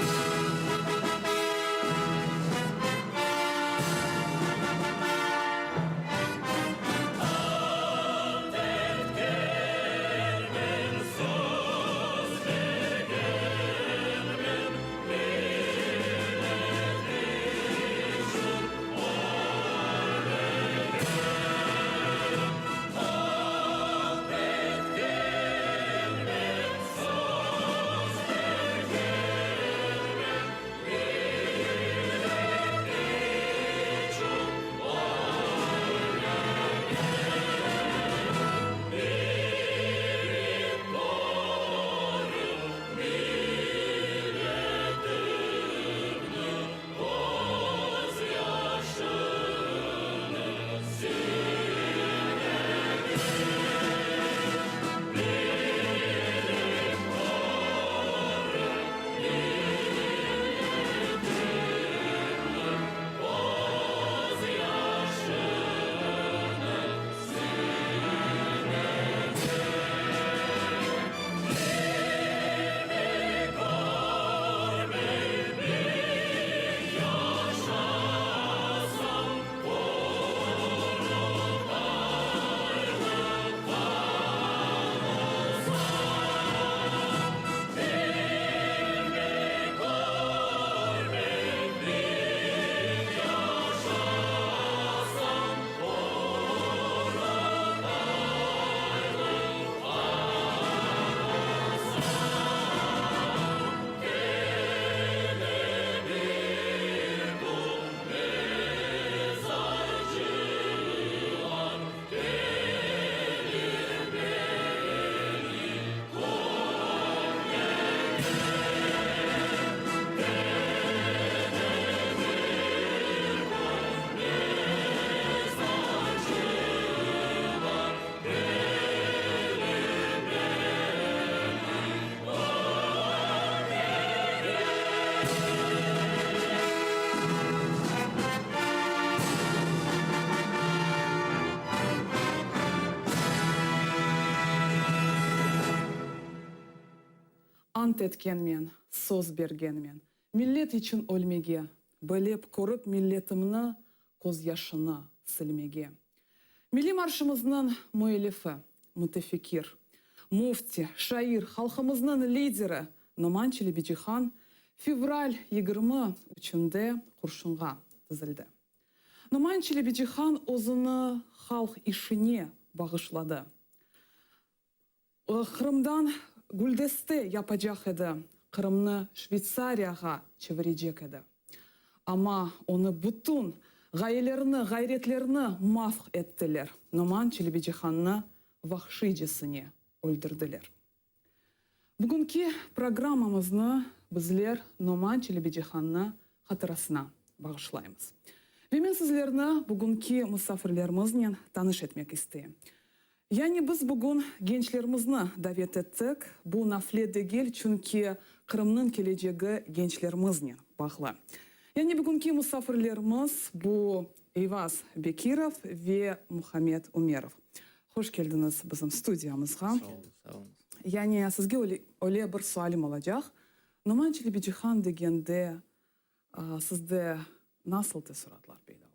Ant etkenmen, söz bergenmen, Millet içün ölmege. Ant etkenmen, söz bergenmen, Millet içün ölmege. Bilip körip milletimniñ közyaşını silmege. Bilip körip milletimniñ közyaşını silmege. Bilmey, körmey biñ yaşasam, Qurultaylı han olsam. Bilmey, körmey biñ yaşasam, Qurultaylı han olsam. Kene bir bu mezarcılar kelir meni körmege. Kene bir bu mezarcılar kelir meni körmege. Ant etkenmen, söz bergenmen, Millet içün ölmege, Bilip, körip milletimni, Közyaşını silmege. Milliy marşımıznıñ müellifi, mütefikir, müfti, şair, halqımıznıñ lideri Noman Çelebicihan fevral 23-nde qurşunğa tizildi. Noman Çelebicihan özüni halq işine bağışladı. Qırımdan güldeste yapacaq edi, Qırımnı Şveytsariyağa çevirecek edi. Amma onı bütün ğayelerini, ğayretlerini mahv ettiler, Noman Çelebicihannı vahşiycesine öldürdiler. Bugünki programmamıznı bizler Noman Çelebicihannı hatırasına bağışlaymız. Ve men sizlerni bugünki musafirlerimiznen tanış etmek isteyim. Yani biz bugün gençlerimizni davet ettik, bu nafle degil, çünki Qırımnıñ kelecegi gençlerimiznen bağlı. Yani bugünki musafirlerimiz bu Eyvaz Bekirov ve Muhammed Umerov. Hoş keldiñiz bizim studiyamızğa. Sağ oluñ, sağ oluñız. Yani sizge öyle bir sualim olacaq. Noman Çelebicihan degende sizde nasıl teessuratlar peyda ola?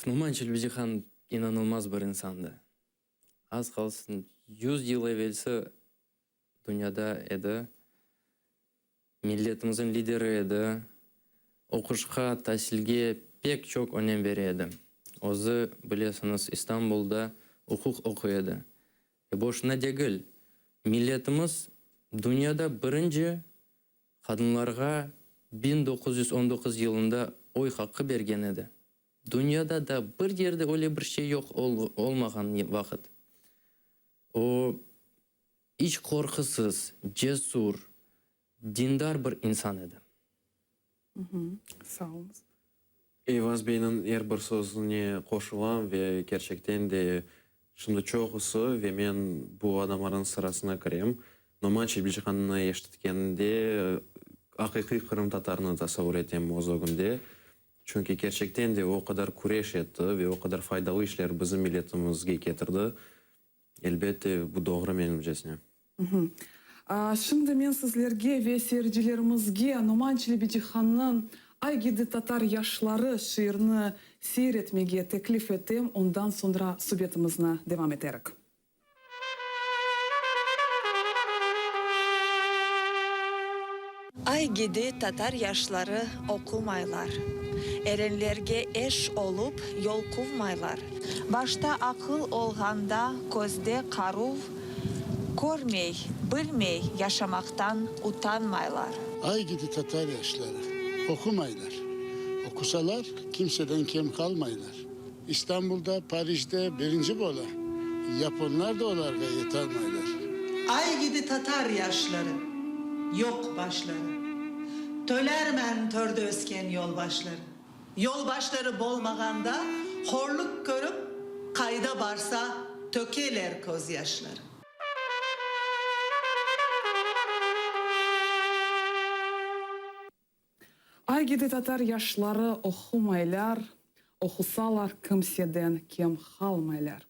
Noman Çelebicihan inanılmaz bir insandı. Az qalsın 100 yıl evelsi dünyada edi. Milletimizin lideri edi. Oquşqa, tasilge pek çoq önem bere edi. Özü, bilesiñiz, İstanbulda uquq oquy edi. E, boşuna degil, milletimiz dünyada birinci qadınlarğa 1919 yılında oy haqqı bergen edi. Dünyada da bir yerde öyle bir şey yoq olmağan vaqıt. O, iç qorqusız, cesur, dindar bir insan edi. Sağ oluñız. Eyvaz beyniñ er bir sözüne qoşulam ve kerçekten de şimdi çoqusı ve men bu adamlarnıñ sırasına kirem, Noman Çelebicihannı eşitkeninde aqiqiy qırımtatarnı tasavur etem öz ögümde. Çünki kerçekten de o qadar küreş etti ve o qadar faydalı işler bizim milletimizge ketirdi. Elbette, bu doğru menimcesine. Şimdi men sizlerge ve seyircilerimizge Noman Çelebicihannıñ Ay gidi tatar yaşları şiirini seyir etmege teklif etem, ondan soñra subetimizni devam eterik. Ay gidi tatar yaşları oqumaylar, Erenlerge eş olup yol quvmaylar. Başta aqıl olğanda közde qaruv, Körmey, bilmey yaşamaqtan utanmaylar. Ay gidi tatar yaşları, oqumaylar, Oqusalar, kimseden kem qalmaylar. İstanbulda, Parijde birinci bola, Yaponlar da olarğa yetalmaylar. Ay gidi tatar yaşları, yoq başları, Tölermen törde ösken yolbaşları. Yolbaşları bolmağanda horluq körip, Qayda barsa tökeler közyaşları. Ay gidi tatar yaşları oqumaylar, oqusalar kimseden kem qalmaylar.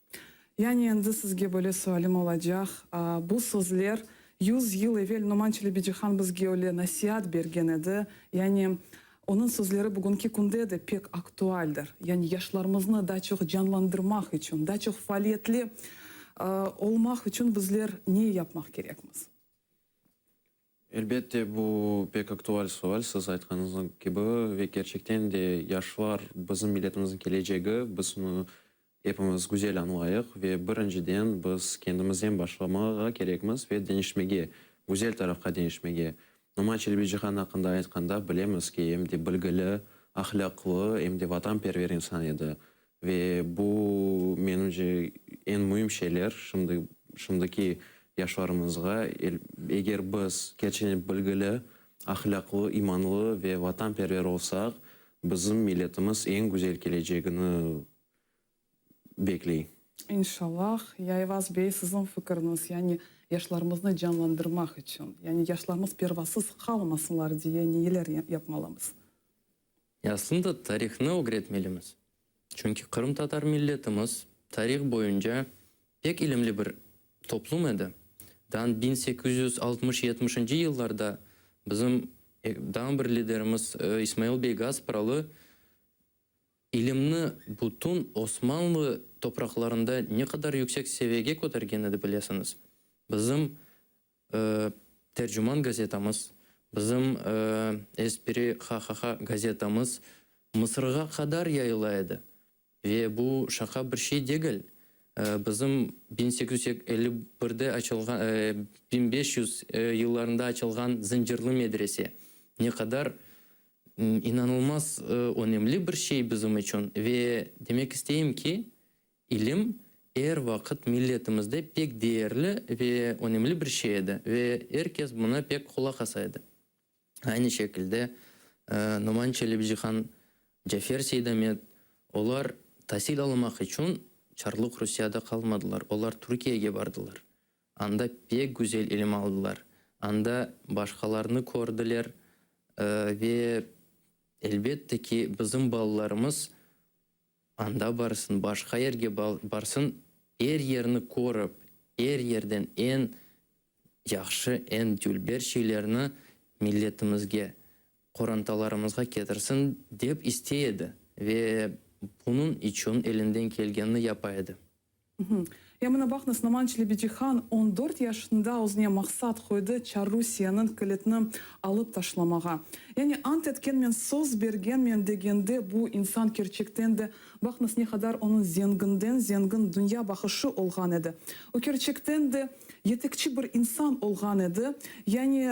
Yani endi sizge böyle sualim olacaq, bu sözler yuz yıl evel Noman Çelebicihan bizge öyle nasiat bergen edi, yani onıñ sözleri bugünki künde de pek aktualdir. Yani yaşlarımıznı daa çoq canlandırmaq içün, daa çoq faaliyetli olmaq içün bizler ne yapmaq kerekmiz? Elbette, bu pek aktual sual, siz aytqanıñız kibi, ve kerçekten de yaşlar bizim milletimizniñ kelecegi, biz bunı epimiz güzel añlayıq ve birinciden biz kendimizden başlamağa kerekmiz ve deñişmege, güzel tarafqa deñişmege. Noman Çelebicihan aqqında aytqanda, bilemiz ki, em de bilgili, ahlâqlı, em de vatanperver insan edi. Ve bu, menimce, eñ müim şeyler şimdi, şimdiki yaşlarımızğa, eger biz kerçekten bilgili, ahlâqlı, imanlı ve vatanperver olsaq, bizim milletimiz eñ güzel kelecegini bekley. İnşallah. Ya Eyvaz bey, siziñ fikirñiz, yani yaşlarımıznı canlandırmaq içün, yani yaşlarımız pervasız qalmasınlar diye neler yapmalımız? Aslında tarihnı ögretmelimiz. Çünki qırımtatar milletimiz tarih boyunca pek ilimli bir toplum edi. Daa 1860 yetmişinci yıllarda bizim daa bir liderimiz İsmail bey Gaspralı ilimni bütün Osmanlı topraqlarında ne qadar yüksek seviyege kötergen edi, bilesiñiz. Bizim Tercüman gazetamız, bizim Espri ha-ha-ha gazetamız Mısırğa qadar yayıla edi. Ve bu şaqa bir şey degil. Bizim 1851de açılğan, 1500 yıllarında açılğan Zıncırlı medrese ne qadar inanılmaz önemli bir şey bizim içün. Ve demek isteyim ki, İlim er vaqıt milletimizde pek değerli ve önemli bir şey edi ve er kes buna pek qulaq asa edi. Aynı şekilde Noman Çelebicihan, Cafer Seydamet, olar tasil almaq içün Çarlıq Rusiyada qalmadılar, olar Türkiyege bardılar. Anda pek güzel ilim aldılar, anda başqalarnı kördiler ve elbette ki, bizim balalarımız Anda barsın, başqa yerge barsın, er yerni körip, er yerden eñ yahşı, eñ dülber şeylerni milletimizge, qorantalarımızğa ketirsin, dep istey edi ve bunıñ içün elinden kelgenini yapa edi. Ya mına baqıñız, Noman Çelebicihan on dört yaşında özüne maqsat qoydı, çar Rusiyeniñ kilitini alıp taşlamağa. Yani ant etkenmen, söz bergenmen degende bu insan kerçekten de, baqıñız ne qadar onıñ zenginden zengin dünya baqışı olğan edi. O kerçekten de yetekçi bir insan olğan edi, yani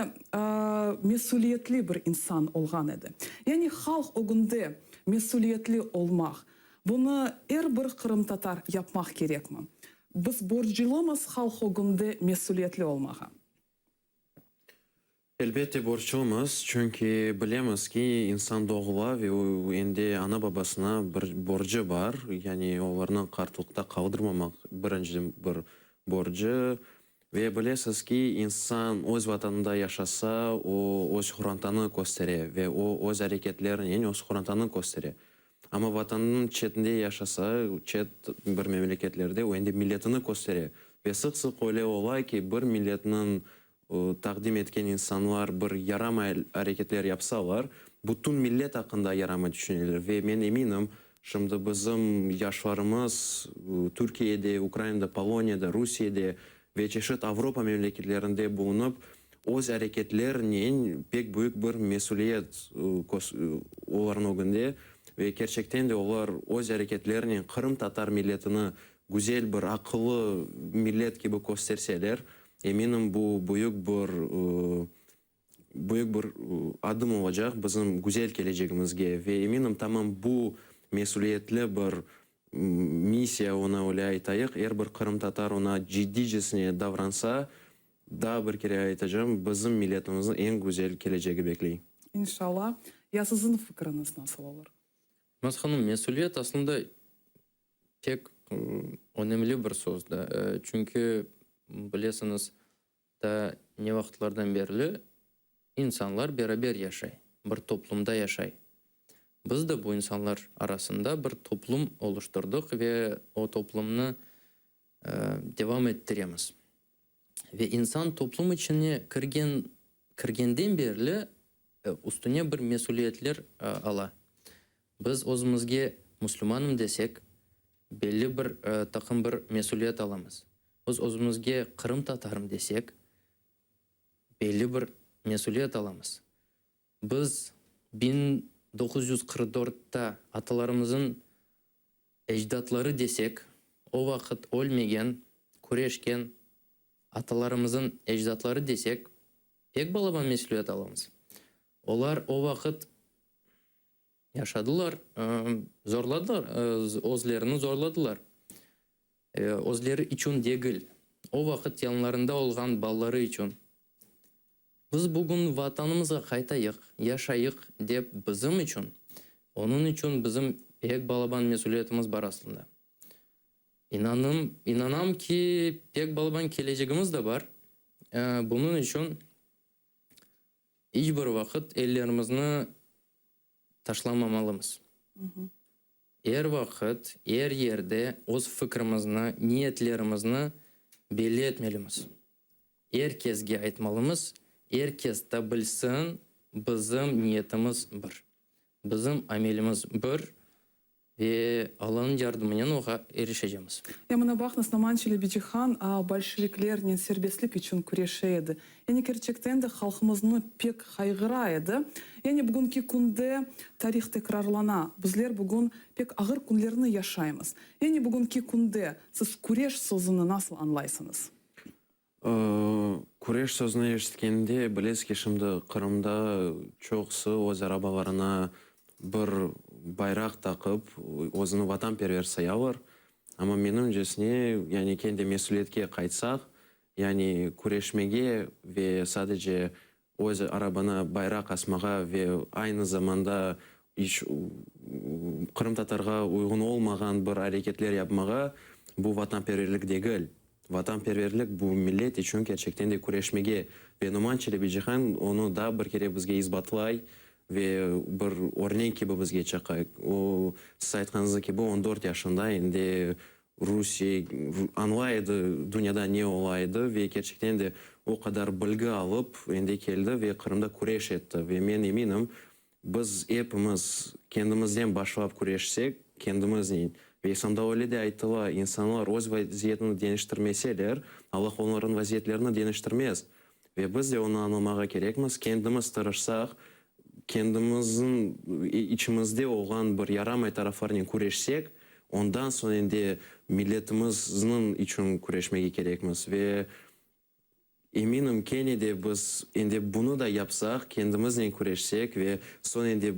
mesüliyetli bir insan olğan edi. Yani halq ögünde mesüliyetli olmaq. Bunı er bir qırımtatar yapmaq kerekmi? Biz borclumız halq ögünde mesüliyetli olmağa. Elbette borclumız, çünki bilemiz ki, insan doğula ve o endi ana-babasına bir borcı bar, yani olarnı qartlıqta qaldırmamaq birinci bir borcı. Ve bilesiz ki, insan öz vatanında yaşasa, o öz qorantanı köstere ve o öz areketlerinen öz qorantanı köstere. Amma vatanınıñ çetinde yaşasa, çet bir memleketlerde, o endi milletini köstere. Ve sıq-sıq öyle ola ki, bir milletniñ taqdim etken insanlar bir yaramay areketler yapsalar, bütün millet aqqında yaramay tüşüneler. Ve men eminim, şimdi bizim yaşlarımız Türkiyede, Ukrainada, Poloniyada, Rusiyede ve çeşit Avropa memleketlerinde bulunıp, öz areketlerinen pek büyük bir mesüliyet olarnıñ ögünde ve kerçekten de olar öz areketlerinen qırımtatar milletini güzel bir, aqıllı millet kibi kösterseler, eminim, bu büyük bir büyük bir adım olacaq bizim güzel kelecegimizge ve eminim, tamam bu mesüliyetli bir missiya, oña öyle aytayıq, er bir qırımtatar oña ciddiycesine davransa, daa bir kere aytacağım, bizim milletimizni eñ güzel kelecegi bekley. İnşallah. Ya siziñ fikriñiz nasıl olur? Naz hanım, mesüliyet aslında pek önemli bir söz da, çünki bilesiñiz, Ta ne vaqıtlardan berli insanlar beraber yaşay, bir toplumda yaşay. Biz de bu insanlar arasında bir toplum oluştırdıq ve o toplumnı devam ettiremiz. Ve insan toplum içine kirgen kirgenden berli üstüne bir mesüliyetler ala. Biz özümizge musulmanım desek, belli bir taqım bir mesüliyet alamız. Biz özümizge qırımtatarım desek, belli bir mesüliyet alamız. Biz 1944-ta atalarımızın ecdatları desek, o vaqıt ölmegen, küreşken atalarımızın ecdatları desek, pek balaban mesüliyet alamız. Olar o vaqıt yaşadılar, zorladılar, özlerini zorladılar. Özleri içün degil, o vaqıt yanlarında olğan balaları içün. Biz bugün Vatanımızğa qaytayıq, yaşayıq dep bizim içün, onıñ içün bizim pek balaban mesüliyetimiz bar aslında. İnanım, inanam ki, pek balaban kelecegimiz de bar. Bunıñ içün iç bir vaqıt ellerimizni taşlamamalımız. Er vaqıt, er yerde öz fikrimizni, niyetlerimizni belli etmelimiz. Er kesge aytmalımız, er kes da bilsin, bizim niyetimiz bir, bizim amelimiz bir ve Allanıñ yardımınen oğa erişecemiz. Ya mına baqıñız, Noman Çelebicihan bolşeviklernen serbestlik içün küreşe edi. Yani kerçekten de halqımıznı pek qayğıra edi. Yani bugünki künde tarih tekrarlana. Bizler bugün pek ağır künlerni yaşaymız. Yani bugünki künde siz küreş sözüni nasıl añlaysıñız? Küreş sözüni eşitkende bilesiz ki, şimdi Qırımda çoqusı öz arabalarına bir bayraq taqıp, özüni vatanperver sayalar. Amma menimcesine, yani kene de mesüliyetke qaytsaq, Yani küreşmege ve sadece öz arabana bayraq asmağa ve aynı zamanda iç qırımtatarğa uyğun olmağan bir areketler yapmağa, bu vatanperverlik degil. Vatanperverlik bu millet içün kerçekten de küreşmege ve Noman Çelebicihan onı daa bir kere bizge isbatlay ve bir örnek kibi bizge çıqa. O, siz aytqanıñız kibi, on dört yaşında endi Rusiye añlay edi dünyada ne ola edi ve kerçekten de o qadar bilgi alıp endi keldi ve Qırımda küreş etti. Ve men eminim, biz epimiz kendimizden başlap küreşsek, kendimiznen, ve İslamda öyle de aytıla, insanlar öz vaziyetini deñiştirmeseler, Allah onlarnıñ vaziyetlerini deñiştirmez. Ve biz de onı añlamağa kerekmiz, kendimiz tırışsaq, kendimizniñ içimizde olğan bir yaramay taraflarnen küreşsek, ondan soñ endi milletimizniñ içün küreşmege kerekmiz. Ve eminim, kene de biz endi bunı da yapsaq, kendimiznen küreşsek ve soñ endi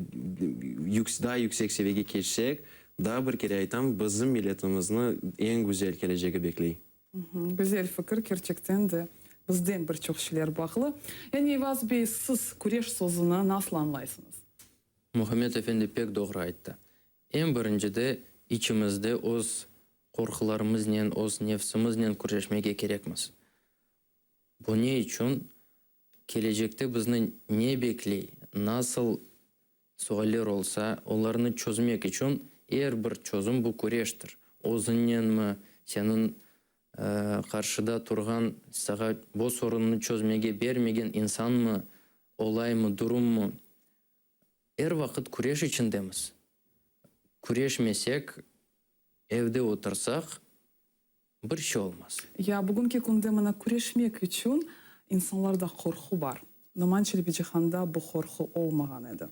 daa yüksek seviyege keçsek, daa bir kere aytam, bizim milletimizni eñ güzel kelecegi bekley. Güzel fikir, kerçekten de bizden bir çoq şeyler bağlı. Yani Eyvaz bey, siz küreş sözüni nasıl añlaysıñız? Muhammed efendi pek doğru ayttı. Eñ birincide içimizde öz qorqularımıznen, öz nefsimiznen küreşmege kerekmiz. Bu ne içün? Kelecekte bizni ne bekley, nasıl. Sualler olsa, olarnı çözmek içün er bir çözüm bu küreştir. Özüñnenmi, seniñ qarşıda turğan, sağa bu sorunnı çözmege bermegen insanmı, olaymı, durummı? Er vaqıt küreş içindemiz. Küreşmesek, evde otursaq, bir şey olmaz. Ya bugünki künde mına küreşmek içün insanlarda qorqu bar. Noman Çelebicihanda bu qorqu olmağan edi.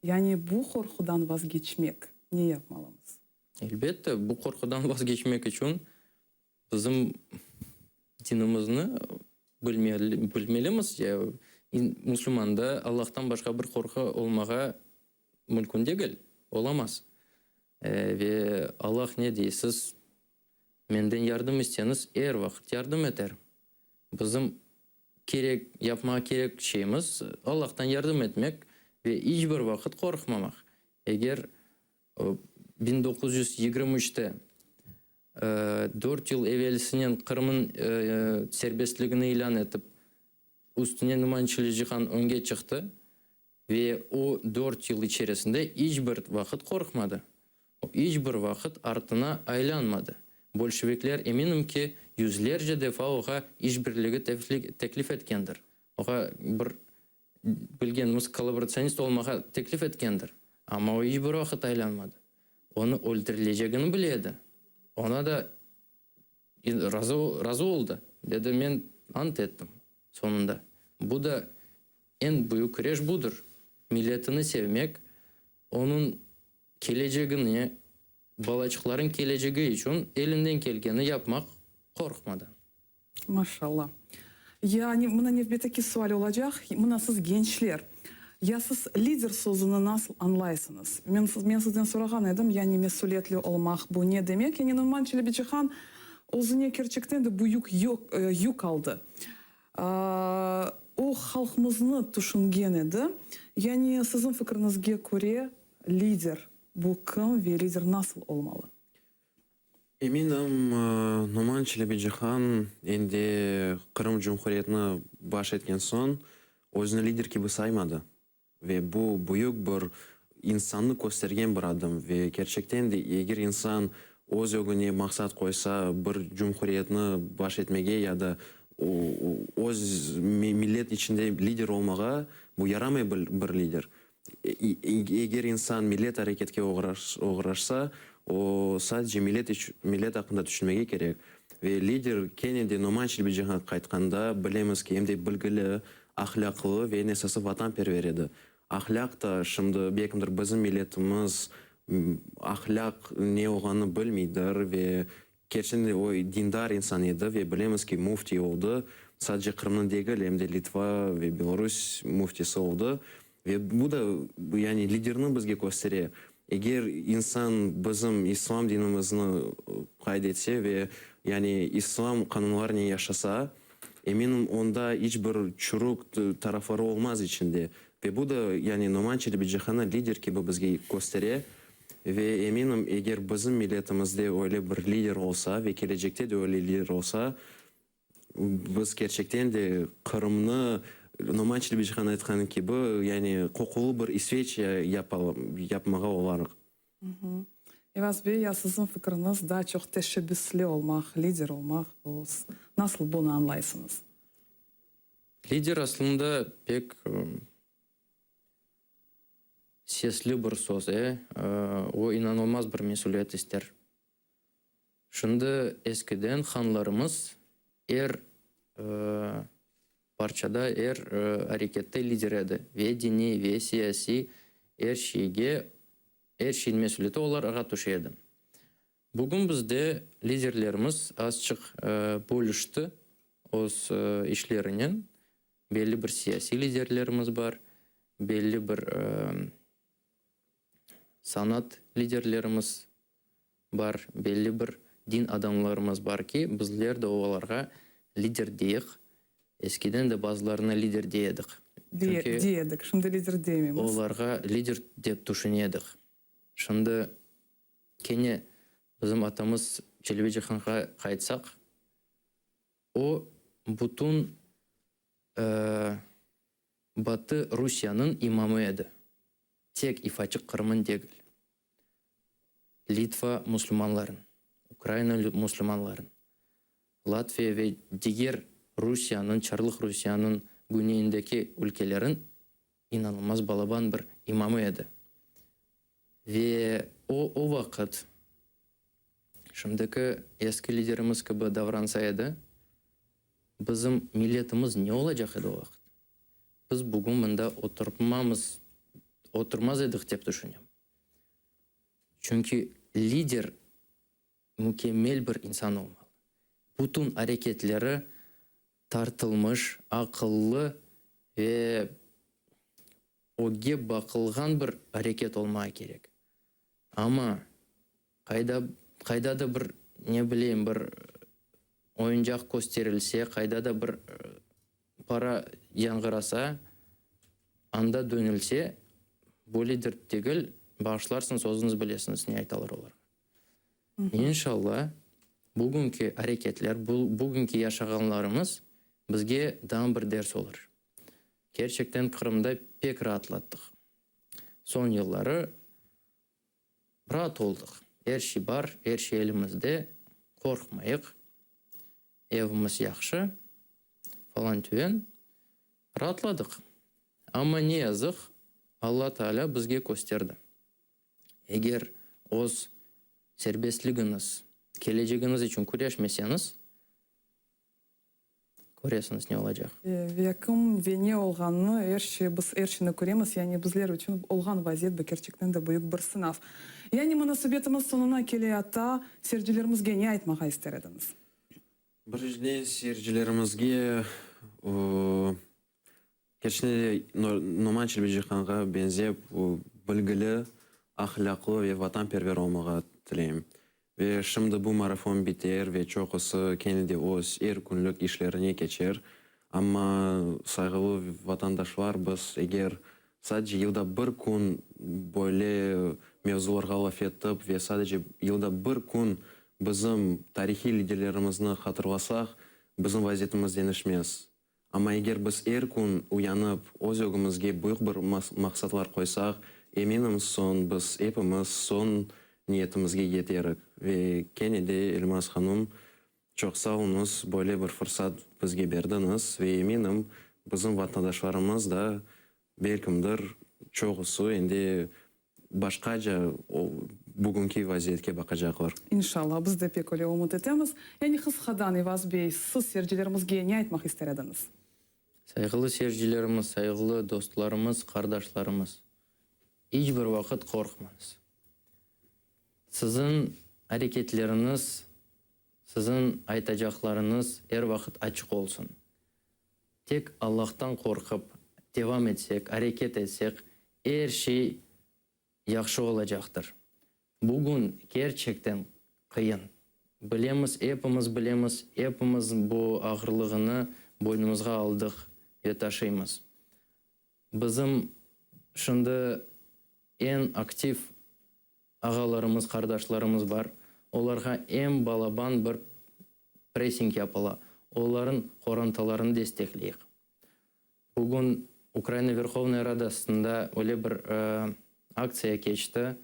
Yani bu qorqudan vazgeçmek ne yapmalımız? Elbette, bu qorqudan vazgeçmek içün bizim dinimizni bilmelimiz. Ya musulmanda Allahtan başqa bir qorqu olmağa mümkün degil, olamaz. Ve Allah ne dey, siz menden yardım isteñiz, er vaqıt yardım eterim. Bizim kerek, yapmağa kerek şeyimiz, Allahtan yardım etmek ve iç bir vaqıt qorqmamaq. Eger 1923-te, dört yıl evelsinen Qırımnıñ serbestligini ilân etip, üstüne Numan Çelebicihan öñge çıqtı ve o dört yıl içerisinde iç bir vaqıt qorqmadı. O iç bir vaqıt artına aylanmadı. Bolşevikler, eminim ki, yüzlerce defa oğa işbirligi teklif etkendir. Oğa bir bilgenimiz kollaboratsionist olmağa teklif etkendir. Amma o iç bir vaqıt aylanmadı. Onı öldürilecegini bile edi. Oña da razı, razı oldı. Dedi, men ant ettim soñunda. Bu da eñ büyük küreş budır. Milletini sevmek, onıñ kelecegine, balaçıqlarıñ kelecegi içün elinden kelgeni yapmaq qorqmadan. Maşallah. Yani, mına nevbetteki sual olacaq, mına siz gençler, ya siz lider sözüni nasıl añlaysıñız? Men, men sizden sorağan edim, yani mesüliyetli olmaq bu ne demek? Yani Numan Çelebicihan özüne kerçekten de büyük yük aldı. O halqımıznı tüşüngen edi. Yani siziñ fikriñizge köre lider bu kim ve lider nasıl olmalı? Eminim, Noman Çelebicihan endi Qırım Cumhuriyetini baş etken soñ özüni lider kibi saymadı. Ve bu büyük bir insannı köstergen bir adım. Ve kerçekten de eger insan öz ögüne maqsat qoysa, bir cumhuriyetni baş etmege ya da öz millet içinde lider olmağa, bu yaramay bir lider. Eger insan millet areketke oğraşsa, o sadece millet millet aqqında tüşünmege kerek. Ve lider kene de Noman Çelebicihanğa qaytqanda, bilemiz ki, em de bilgili, ahlâqlı ve eñ esası vatanperver edi. Ahlâq da şimdi belkimdir bizim milletimiz ahlâq ne olğanını bilmeydir ve Kerçekten de o dindar insan edi ve bilemiz ki, müfti oldı, sadece Qırımnıñ degil, em de Litva ve Belarus müftisi oldı. Ve bu da, yani liderni bizge köstere. Eger insan bizim İslam dinimizni qayd etse ve yani İslam qanunlarınen yaşasa, eminim, onda iç bir çürük tarafları olmaz içinde. Ve bu da, yani Noman Çelebicihanı lider kibi bizge köstere. Ve eminim, eger bizim milletimizde öyle bir lider olsa ve kelecekte de öyle lider olsa, biz kerçekten de Qırımnı, Noman Çelebicihan aytqanı kibi, yani qoqulı bir İsveçiya yapalım, yapmağa olarıq. İvaz bey, ya siziñ fikriñiz, daa çoq teşebbüsli olmaq, lider olmaq, bu nasıl bunı añlaysıñız? Lider aslında pek Sesli bir söz, e? O inanılmaz bir mesüliyet ister. Şimdi eskiden hanlarımız er parçada, er arekette lider edi. Ve diniy, ve siyasiy, er şeyge, er şeyniñ mesüliyeti olarğa tüşe edi. Bugün bizde liderlerimiz azçıq bölüşti öz işlerinen. Belli bir siyasiy liderlerimiz bar, belli bir sanat liderlerimiz bar, belli bir din adamlarımız bar ki, bizler de olarğa lider deyik. Eskiden de bazılarına lider dey edik. Çünki Dey edik, şimdi lider demeymiz. Olarğa lider dep tüşüne edik. Şimdi kene bizim atamız Çelebicihanğa qaytsaq, O, bütün Batı Rusiyanıñ imamı edi. Tek ifaçıq Qırımın degil, Litva musulmanların, Ukraina musulmanların, Latviya ve diger Rusiyanıñ, çarlıq Rusiyanıñ güneyindeki ülkelerin inanılmaz balaban bir imamı edi. Ve o, o vaqıt şimdiki eski liderimiz kibi davransa edi, bizim milletimiz ne olacaq edi o vaqıt? Biz bugün mında oturmamız, oturmaz edik dep tüşünem. Çünki lider mükemmel bir insan olmalı. Bütün areketleri tartılmış, aqıllı ve ögge baqılğan bir areket olmağa kerek. Amma qayda, qayda da bir, ne bileyim, bir oyuncaq kösterilse, qayda da bir para yañğırasa, anda dönülse, bu lider degil, bağışlarsıñız, özüñiz bilesiñiz ne aytalar olarğa. İnşalla, bugünki areketler, bugünki yaşağanlarımız bizge daa bir ders olur. Kerçekten Qırımda pek raatlattıq. Soñ yılları raat oldıq. Er şey bar, er şey elimizde, qorqmayıq, evimiz yahşı, falan tüven, raatladıq. Amma ne yazıq, Alla Taalâ bizge kösterdi. Eger öz serbestligiñiz, kelecegiñiz içün küreşmeseñiz, köresiñiz ne olacaq. Ve kim ve ne olğanını er şey, biz er şeyni köremiz, yani bizler içün olğan vaziyet bu kerçekten de büyük bir sınav. Yani mına subetimiz soñuna keleyata, seyircilerimizge ne aytmağa ister ediñiz? Birinciden seyircilerimizge Kerçekten de Noman Çelebicihanğa beñzep, bilgili, ahlâqlı ve vatanperver olmağa tileyim. Ve şimdi bu marafon biter ve çoqusı kene de öz er künlük işlerine keçer. Amma, sayğılı vatandaşlar, biz eger sadece yılda bir kün böyle mevzularğa laf etip ve sadece yılda bir kün bizim tarihiy liderlerimizni hatırlasaq, bizim vaziyetimiz deñişmez. Amma eger biz er kün uyanıp, öz ögümizge büyük bir maqsatlar qoysaq, eminim, soñ biz epimiz soñ niyetimizge yeterik. Ve kene de, Elmaz hanım, çoq sağ oluñız, böyle bir fırsat bizge berdiñiz ve eminim, bizim vatandaşlarımız da, belkimdir, çoqusı endi başqaca bugünki vaziyetke baqacaqlar. İnşallah, biz de pek öyle ümüt etemiz. Yani qısqadan, İvaz bey, siz seyircilerimizge ne aytmaq ister ediñiz? Sayğılı seyircilerimiz, sayğılı dostlarımız, qardaşlarımız, iç bir vaqıt qorqmañız. Siziñ areketleriñiz, siziñ aytacaqlarıñız er vaqıt açıq olsun. Tek Allahtan qorqıp, devam etsek, areket etsek, er şey yahşı olacaqtır. Bugün kerçekten qıyın. Bilemiz, epimiz bilemiz, epimiz bu ağırlığını boynumızğa aldıq ve taşıymız. Bizim şimdi eñ aktiv Ağalarımız, qardaşlarımız bar, olarğa eñ balaban bir pressing yapıla, olarıñ qorantalarını destekleyik. Bugün Ukraina Verhovnaya Radasında öyle bir aktsiya keçti,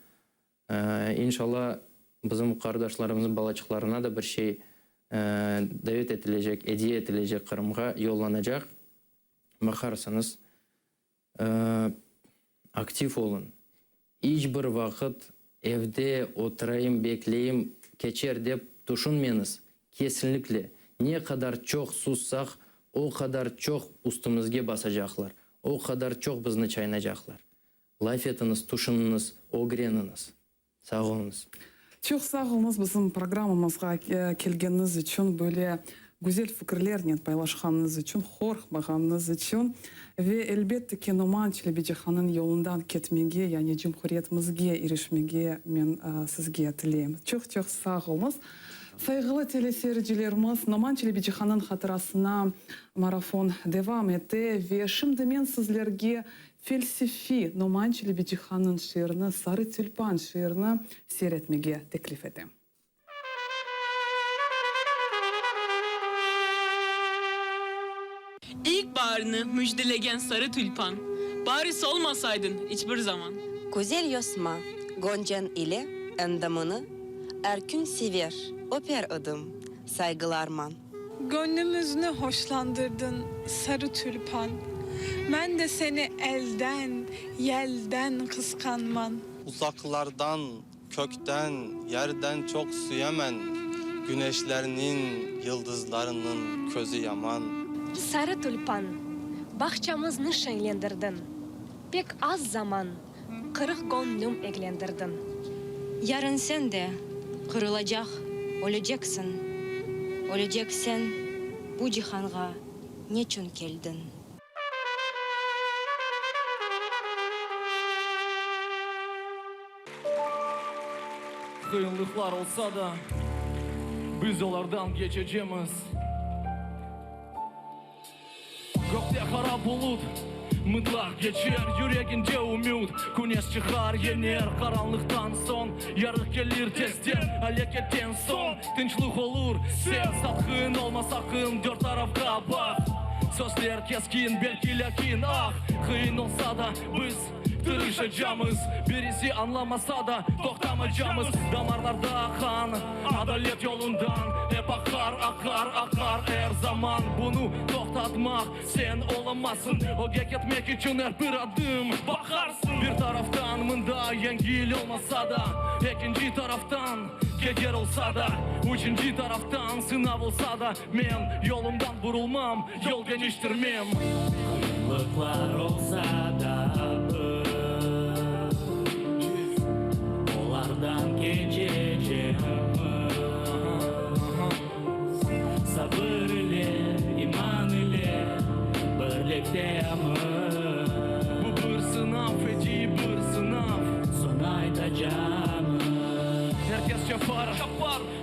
inşallah bizim qardaşlarımıznıñ balaçıqlarına da bir şey davet etilecek, ediye etilecek Qırımğa yollanacaq, baqarsıñız. Aktiv oluñ. İç bir vaqıt evde oturayım, bekleyim, keçer dep tüşünmeñiz. Kesinlikle, ne qadar çoq sussaq, o qadar çoq üstümizge basacaqlar, o qadar çoq bizni çaynacaqlar. Laf etiñiz, tüşüniñiz, ögreniñiz. Sağ oluñız. Çoq sağ oluñız bizim programmamızğa kelgeniñiz içün, böyle güzel fikirlernen paylaşqanıñız içün, qorqmağanıñız içün ve elbette ki, Noman Çelebicihanıñ yolundan ketmege, yani cumhuriyetimizge irişmege men sizge tileyim. Çoq-çoq sağ oluñız. Sayğılı teleseyircilerimiz, Noman Çelebicihanıñ hatırasına marafon devam ete ve şimdi men sizlerge Felsefiy Noman Çelebicihannıñ şiirini Sarı tülpan şiirini seyir etmege teklif etem. İlk baarnı müjdelegen sarı tülpan, Bari solmasaydın iç bir zaman. Güzel yosma, goncañ ile endamını Er kün sever, öper edim, saygılarman. Göñlümizni hoşlandırdıñ, sarı tülpan, Men de seni elden, yelden qısqanman. Uzaqlardan, kökten, yerden çoq süyemen, Güneşlerniñ, yıldızlarnıñ közü yaman. Sarı tülpan, bağçamıznı şeñlendirdiñ, Pek az zaman qırıq göñlüm eglendirdiñ. Yarın sen de qırılacaq, öleceksiñ, Öleceksen, bu cihanğa neçün keldiñ? Qıyınlıqlar olsa da, biz olardan keçecemiz. Kökte qara bulut mıtlaq keçer, Yüreginde ümüt, küneş çıqar, yener. Qaranlıqtan soñ yarıq kelir tezden, Aleketten soñ tınçlıq olur. Sen satqın olma saqın, dört tarafqa baq, Sözler keskin, belki, lâkin, ah, Qıyın olsa da, biz tırışacamız, Birisi añlamasa da, toqtamacamız. Damarlarda qan, adalet yolundan Ep aqar, aqar, aqar er zaman. Bunı toqtatmaq sen olamazsıñ, Ögge ketmek içün er bir adım baqarsıñ. Bir taraftan mında yengil olmasa da, Ekinci taraftan keder olsa da, Üçünci taraftan sınav olsa da, Men yolumdan burulmam, yol deñiştirmem. Qıyınlıqlar olsa da biz olardan keçecemiz. Sabır ile, iman ile birliktemiz. Bu bir sınav, feci bir sınav. Soñ aytacamız. Er kes çapar,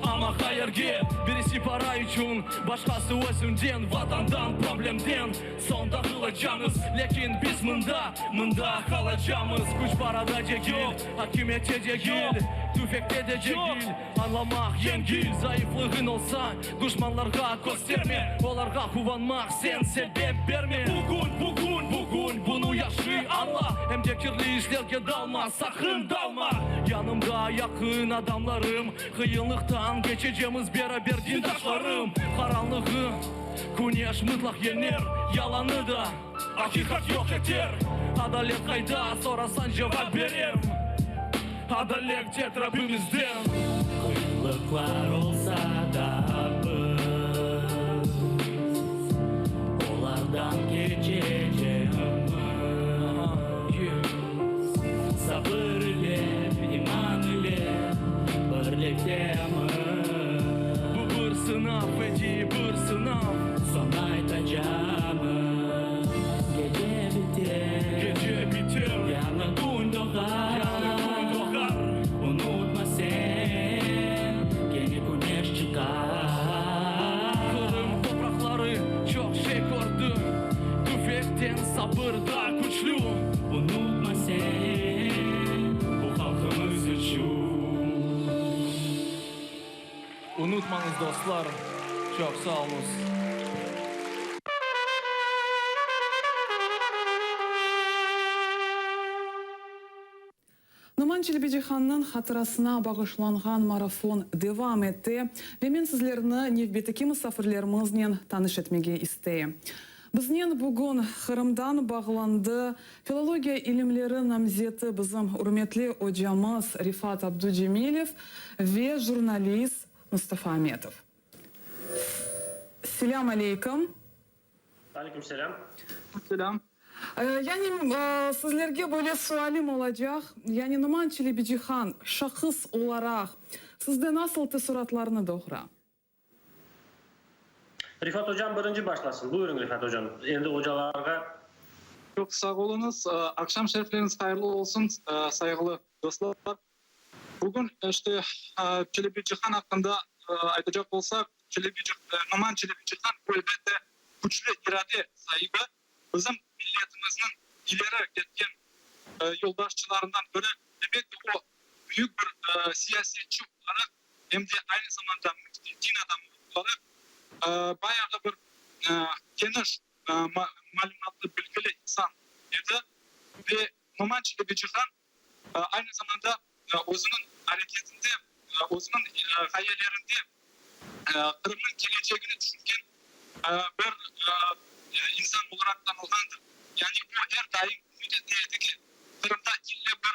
amma qayerge? Birisi para içün, başqası özünden, Vatandan, problemden soñ dağılacamız. Lâkin biz mında, mında qalacamız. Küç parada degil, akimiyette degil, tüfekte de degil. Añlamaq yengil, zayıflığıñ olsa, duşmanlarğa kösterme, olarğa quvanmaq sen sebep berme. Bugün, bugün, bugün bunı yahşı añla, em de kirli işlerge dalma, saqın dalma. Yanımda yaqın adamlarım, qıyınlıqtan keçecemiz beraber, dindaşlarım. Qaranlığı küneş mıtlaq yeñer, yalanı da aqiqat yoq eter. Adalet qayda, sorasañ cevap berem, Adalet tek Rabbimizden. Qıyınlıqlar olsa da biz olardan keçecemiz. Sabır ile, iman ile birliktemiz. Bu bir sınav, feci bir sınav. Soñ aytacamız, gece biter. Gece biter. Yañı kün doğar. Yañı kün doğar. Unutma sen, kene küneş çıqar. Qırım topraqları çoq şey kördi. Tüfekten sabır daa küçlü. Unutma sen, bu halqımız içün. Unutmañız, dostlar. Çoq sağ oluñız. Noman Çelebicihannıñ hatırasına bağışlanğan marafon devam ete ve men sizlerni nevbetteki musafirlerimiznen tanış etmege isteyim. Biznen bugün Qırımdan bağlandı filologiya ilimleri namzeti bizim ürmetli ocamız Refat Abducemilev ve jurnalist Mustafa Ametov. Selâm aleyküm. Aleyküm selâm. Selâm. Yani, sizlerge böyle sualim olacaq, yani Noman Çelebicihan şahıs olaraq sizde nasıl teessuratlarnı doğura? Refat ocam birinci başlasın. Buyurıñ, Refat ocam. Endi ocalarğa. Çoq sağ oluñız. Aqşam şerifleriñiz hayırlı olsun, sayğılı dostlar. Bugün işte Çelebicihan aqqında aytacaq olsaq, Noman Çelebicihan bu, elbette, küçlü irade saibi, bizim milletimizniñ ileri ketken yolbaşçılarından biri. Elbette, o, büyük bir siyasetçi olaraq, em de aynı zamanda müfti, din adamı olaraq bayağı bir keniş malümatlı, bilgili insan edi ve Noman Çelebicihan. Aynı zamanda özüniñ areketinde, özüniñ ğayelerinde Qırımnıñ kelecegini tüşüngen bir insan olaraq tanılğandır. Yani o er daim ümüt ete edi ki, Qırımda ille bir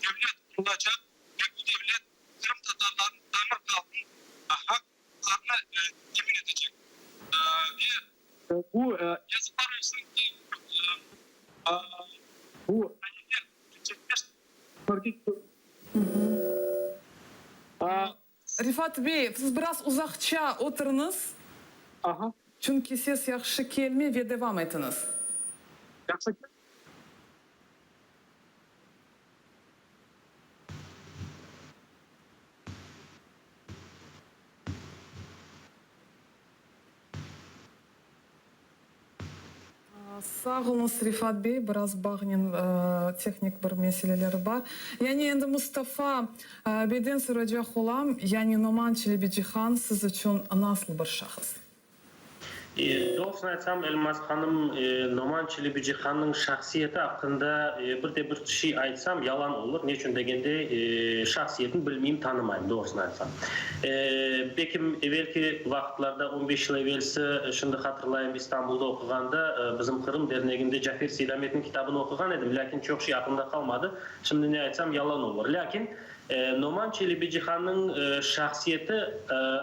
devlet qurulacaq ve bu devlet qırımtatarlarnıñ tamır halqınıñ haq-uquqlarını temin etecek. Ve bu, yazıqlar olsun ki, bu ğayeler Refat bey, siz biraz uzaqça oturıñız, çünki ses yahşı kelmey ve devam etiñiz. Sağ oluñız, Refat bey, biraz bağnen tehnik bir meseleleri bar. Yani endi Mustafa beyden soracaq olam, yani Noman Çelebicihan siz içün nasıl bir şahıs? Doğrusını aytsam, Elmaz hanım, Noman Çelebicihannıñ şahsiyeti aqqında bir de bir şey aytsam, yalan olur. Ne içün degende, şahsiyetini bilmeyim, tanımayım, doğrusını aytsam. Belkim, evelki vaqıtlarda, on beş yıl evelsi, şimdi hatırlayım, İstanbulda oquğanda, bizim Qırım derneginde Cafer Seydametniñ kitabını oquğan edim, lâkin çoq şey aqlımda qalmadı. Şimdi ne aytsam, yalan olur. Lâkin Noman Çelebicihannıñ şahsiyeti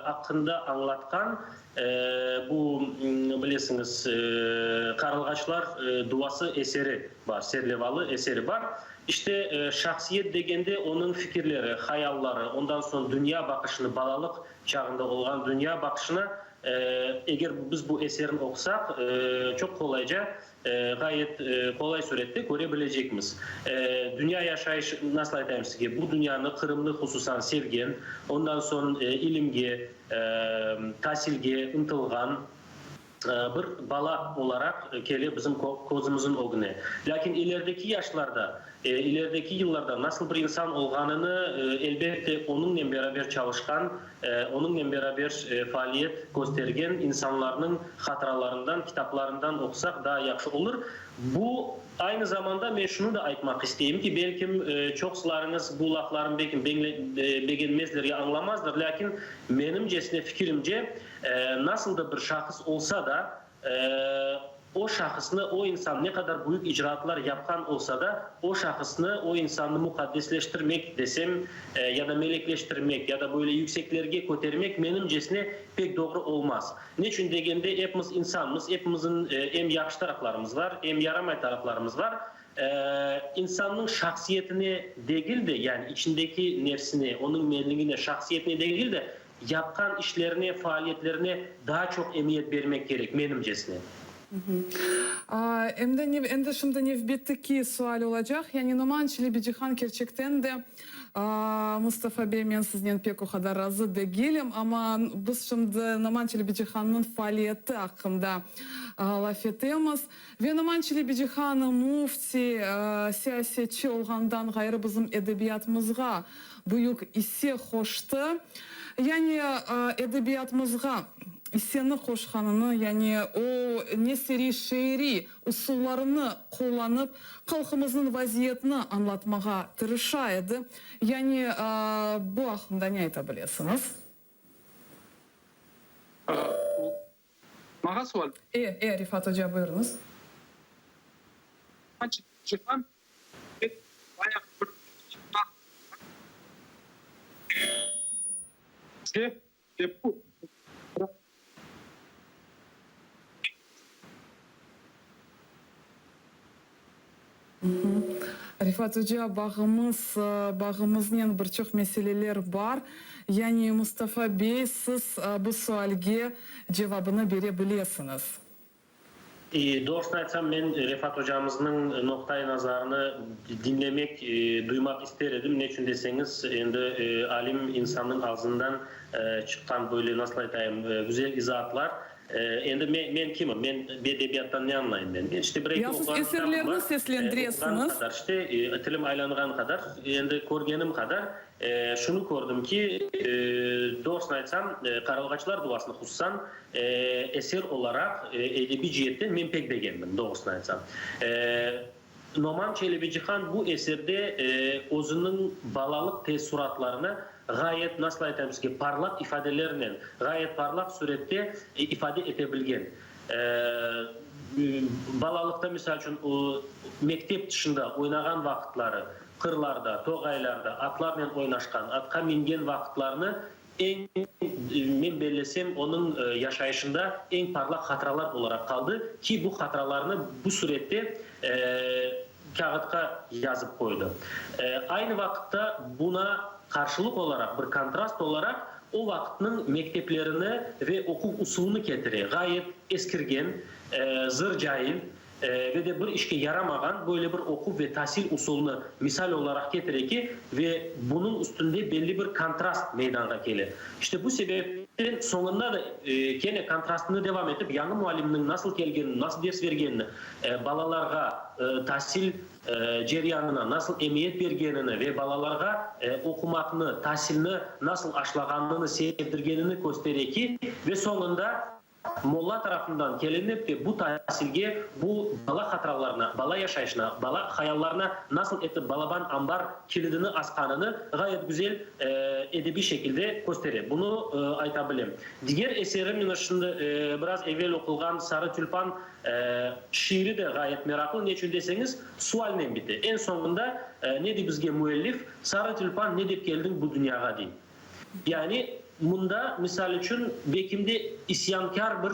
aqqında añlatqan bu, bilesiñiz, Qarılğaçlar duası eseri bar, serlevalı eseri bar. İşte, şahsiyet degende onıñ fikirleri, hayalları, ondan soñ dünya baqışını, balalıq çağında olğan dünya baqışını, eger biz bu eserni oqusaq, çoq qolayca, ğayet qolay sürette köre bilecekmiz. Dünya yaşayış, nasıl aytayım sizge, bu dünyanı, Qırımnı hususan sevgen, ondan soñ ilimge, tasilge ıntılğan bir bala olaraq kele bizim közümizin ögüne. Lâkin ilerideki yaşlarda, ilerideki yıllarda nasıl bir insan olğanını, elbette, onıñnen beraber çalışqan, onıñnen beraber faaliyet köstergen insanlarnıñ hatıralarından, kitaplarından oqusaq daa yahşı olur. Bu, aynı zamanda men şunı da aytmaq isteyim ki, belkim, çoqsularıñız bu laflarım belkim begenmezler ya añlamazlar, lâkin menimcesine, fikirimce, Nasıl da bir şahıs olsa da, o şahısnı, o insan ne qadar büyük icraatlar yapqan olsa da, o şahısnı, o insannı muqaddesleştirmek desem, ya da melekleştirmek, ya da böyle yükseklerge kötermek, menimcesine, pek doğru olmaz. Neçün degende, epimiz insanmız, epimizin em yahşı taraflarımız bar, em yaramay taraflarımız bar. İnsannıñ şahsiyetine degil de, yani içindeki nefsine, onıñ menligine, şahsiyetine degil de, Yapqan işlerine, faaliyetlerine daa çoq emiyet bermek kerek, menimcesine. Endi, endi şimdi nevbetteki sual olacaq. Yani Noman Çelebicihan kerçekten de, Mustafa bey, men siznen pek o qadar razı degilim, amma biz şimdi Noman Çelebicihannıñ faaliyeti aqqında laf etemiz. Ve Noman Çelebicihan müfti, siyasetçi olğandan ğayrı bizim edebiyatımızğa büyük isse qoştı. Yani edebiyatımızğa isseni qoşqanını, yani o neseriy, şiiriy usullarını qullanıp, halqımıznıñ vaziyetini añlatmağa tırışa edi. Yani bu aqqında ne ayta bilesiñiz? Maña sual? E, e, Refat oca, buyurıñız. Cihan bayağı bir ve bu Refat oca, bağımız, bağımıznen bir çoq meseleler bar. Yani, Mustafa bey, siz bu sualge cevabını bere bilesiñiz. Doğrusını aytsam, men Refat ocamıznıñ noqta-i nazarını diñlemek, duymaq ister edim. Ne içün deseñiz, endi alim insannıñ ağzından çıqqan böyle, nasıl aytayım, güzel izaatlar. Endi men, men kimim? Men edebiyattan ne añlayım men? Men işte bir-eki Ya siz oquğan kitabım eserlerni bar. Oquğanım seslendiresiñiz. qadar, işte, tilim aylanğan qadar, endi körgenim qadar, şunı kördim ki, doğrusını aytsam, Qarılğaçlar duasını hususan, Eser olaraq, edebiy ceetten men pek begendim, doğrusını aytsam. Noman Çelebicihan bu eserde özüniñ balalıq teessuratlarını ğayet, nasıl aytayım sizge, parlaq ifadelernen, ğayet parlaq sürette ifade ete bilgen. Balalıqta, misal içün, mektep tışında oynağan vaqıtları, qırlarda, toğaylarda atlarnen oynaşqan, atqa mingen vaqıtlarını Eñ, men bellesem, onıñ yaşayışında eñ parlaq hatıralar olaraq qaldı, ki bu hatıralarnı bu sürette kâğıtqa yazıp qoydı. Aynı vaqıtta buna qarşılıq olaraq, bir kontrast olaraq, o vaqıtnıñ mekteplerini ve oquv usulını ketire, ğayet eskirgen, zır cail, Ve de bir işke yaramağan böyle bir oquv ve tasil usulını misal olaraq ketire ki, ve bunıñ üstünde belli bir kontrast meydanğa kele. İşte bu sebepten soñunda da kene kontrastını devam etip, yañı muallimniñ nasıl kelgenini, nasıl ders bergenini, balalarğa tasil ceryanına nasıl emiyet bergenini ve balalarğa oqumaqnı, tasilni nasıl aşlağanını, sevdirgenini köstere ki, ve soñunda Molla tarafından kelinip ve bu tasilge, bu bala hatıralarına, bala yaşayışına, bala hayallarına nasıl etip balaban ambar kilidini asqanını ğayet güzel edebiy şekilde köstere. Bunı ayta bilem. Diger eseri, mına şimdi biraz evel oqulğan Sarı tülpan şiiri de ğayet meraqlı. Ne içün deseñiz, sualnen bite. Eñ soñunda ne dey bizge müellif, Sarı tülpan ne dep keldiñ bu dünyağa dey. Yani, mında, misal içün, Bekimde isyankâr bir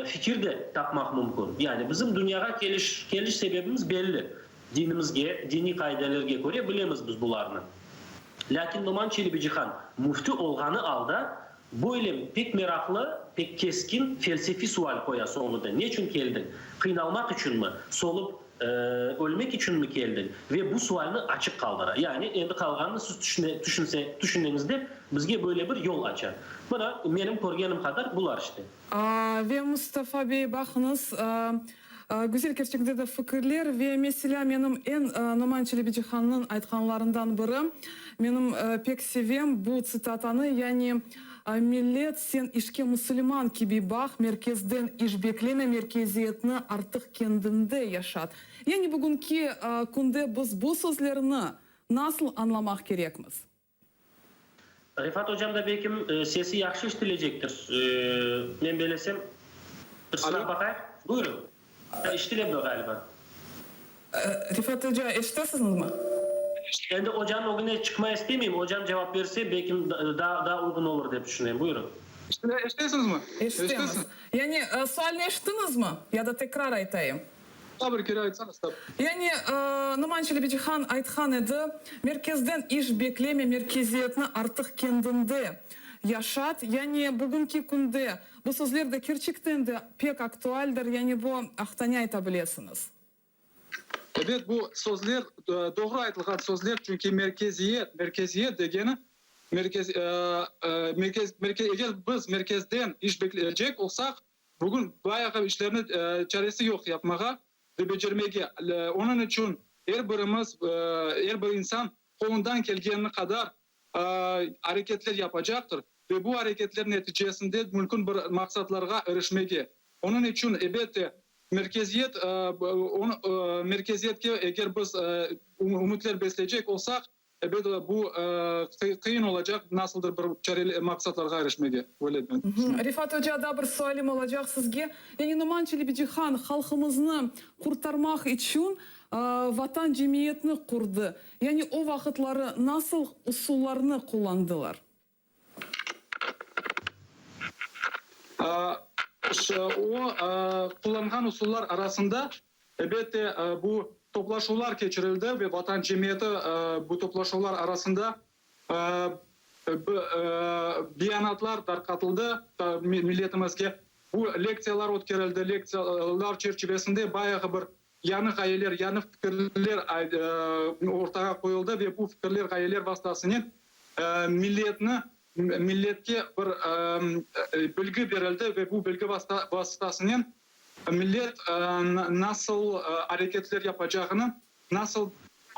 fikir de tapmaq mümkün. Yani, bizim dünyağa keliş, keliş sebebimiz belli. Dinimizge, diniy qaidelerge köre bilemiz biz bularnı. Lâkin Noman Çelebicihan müftü olğanı alda, böyle pek meraqlı, pek keskin felsefiy sual qoya soñunda, Neçün keldiñ? Qıynalmaq içünmi? Solıp, Ölmek içünmi keldiñ? Ve bu sualni açıq qaldıra. Yani, endi qalğanını siz tüşünse, tüşüniñiz dep, bizge böyle bir yol aça. Mına, menim körgenim qadar bular işte. Ve Mustafa bey, baqıñız, güzel kerçekte de fikirler ve meselâ menim eñ Noman Çelebicihannıñ aytqanlarından biri, menim pek sevem bu tsitatanı, yani, Millet, sen işke musulman kibi baq, merkezden iş bekleme, merkeziyetni artıq kendinde yaşat. Yani bugünki künde biz bu sözlerni nasıl añlamaq kerekmiz? Refat ocam da belkim sesi yahşı işitilecektir. Men belesem, bir sınap baqayıq. Buyurıñ. İşitile bu ğaliba. Refat oca, eşitesiñizmi? Endi ocanıñ ögüne çıqmay istemeyim, ocam cevap berse, belkim daa daa uyğun olur dep tüşünem. Buyurıñ. Eşitesiñizmi? Eşitemiz. Yani, sualni eşittiñizmi? Ya da tekrar aytayım? Daa bir kere aytsañız, tabii. Yani, Noman Çelebicihan aytqan edi, merkezden iş bekleme, merkeziyetni artıq kendinde yaşat. Yani, bugünki künde Bu sözler de kerçekten de pek aktualdir, yani bu aqta ne ayta bilesiñiz? Ebet, bu sözler doğru aytılğan sözler, çünki merkeziyet, merkeziyet degeni, merkez, merkez, eger biz merkezden iş bekleycek olsaq, bugün bayağı işlerni çaresi yoq yapmağa ve becermege. Onıñ içün er birimiz, er bir insan qolundan kelgenini qadar areketler yapacaqtır ve bu areketler neticesinde mümkün bir maqsatlarğa irişmege. Onıñ içün, ebette, merkeziyet, merkeziyetke eger biz ümütler besleycek olsaq, ebet, bu qıyın olacaq nasıldır bir çareli maqsatlarğa irişmege, öyle men tüşünem. Refat oca, daa bir sualim olacaq sizge. Yani Noman Çelebicihan halqımıznı qurtarmaq içün Vatan cemiyetni qurdı. Yani o vaqıtları nasıl usullarnı qullandılar? O, qullanğan usullar arasında, elbette, bu toplaşuvlar keçirildi ve Vatan cemiyeti bu toplaşuvlar arasında beyanatlar tarqatıldı milletimizge. Bu lektsiyalar ötkerildi, lektsiyalar çerçivesinde bayağı bir Yañı ğayeler, yañı fikirler ortağa qoyuldı ve bu fikirler, ğayeler vastasınen milletni, milletke bir bilgi berildi ve bu bilgi vastasınen millet nasıl areketler yapacağını, nasıl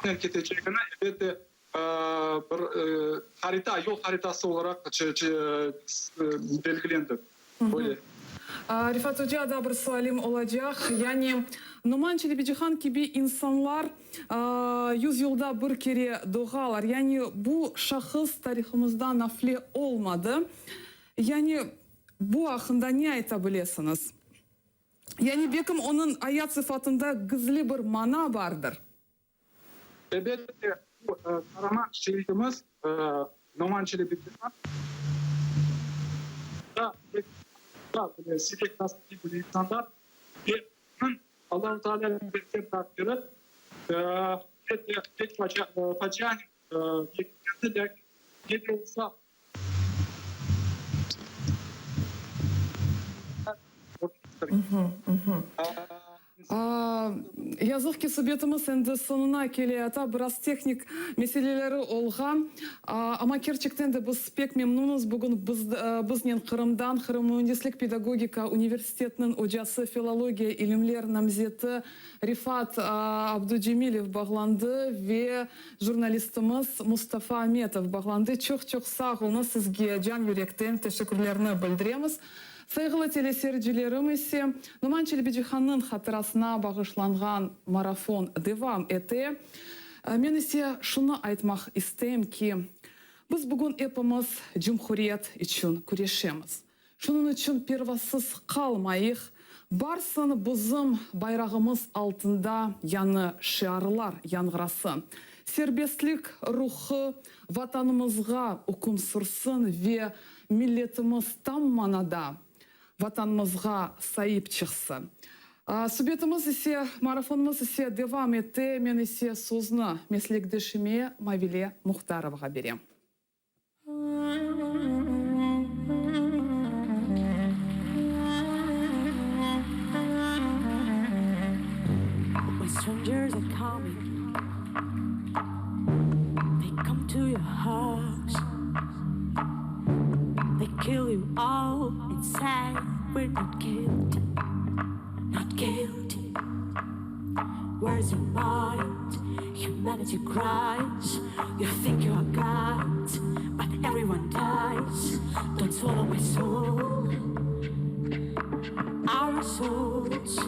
ketecegini, elbette, bir harita, yol haritası olaraq belgilendi. Böyle. Refat oca, daa bir sualim olacaq. Yani, Noman Çelebicihan kibi insanlar yüzyılda bir kere doğalar. Yani, bu şahıs tarihımızda nafle olmadı. Yani, bu aqqında ne ayta bilesiñiz? Yani, belkim onıñ ayat sıfatında gizli bir mana bardır? Elbette, bu qaraman şeitimiz Noman Çelebicihan da böyle siyrek rastkelgen böyle insanlar ve onıñ Allahu Teala bergen taqdiri elbette pek facianen yekünlendi, lâkin ne de olsa Yazıq ki, subetimiz endi soñuna keleyata, biraz tehnik meseleleri olğan. Amma kerçekten de biz pek memnunız, bugün biz biznen Qırımdan Qırım müendislik-pedagogika universitetiniñ ocası, filologiya ilimler namzeti Refat Abducemilev bağlandı ve jurnalistimiz Mustafa Ametov bağlandı. Çoq-çoq sağ oluñız, sizge can yürekten teşekkürlerni bildiremiz. Sayğılı teleseyircilerim ise, Noman Çelebicihannıñ hatırasına bağışlanğan marafon devam ete. Men ise şunı aytmaq isteyim ki, biz bugün epimiz cumhuriyet içün küreşemiz. Şunıñ içün pervasız qalmayıq, barsın bizim bayrağımız altında yañı şiarlar yañğırasın, serbestlik ruhı Vatanımızğa üküm sürsün ve milletimiz tam manada Vatanımızğa saip çıqsın. Subetimiz ise, marafonımız ise devam ete, men ise sözni meslekdeşime Mavile Muhtarovağa berem. When strangers are coming, they come to your house. They kill you all and say we're not guilty, not guilty. Where's your mind? Humanity cries. You think you are God, but everyone dies. Don't swallow my soul, our souls.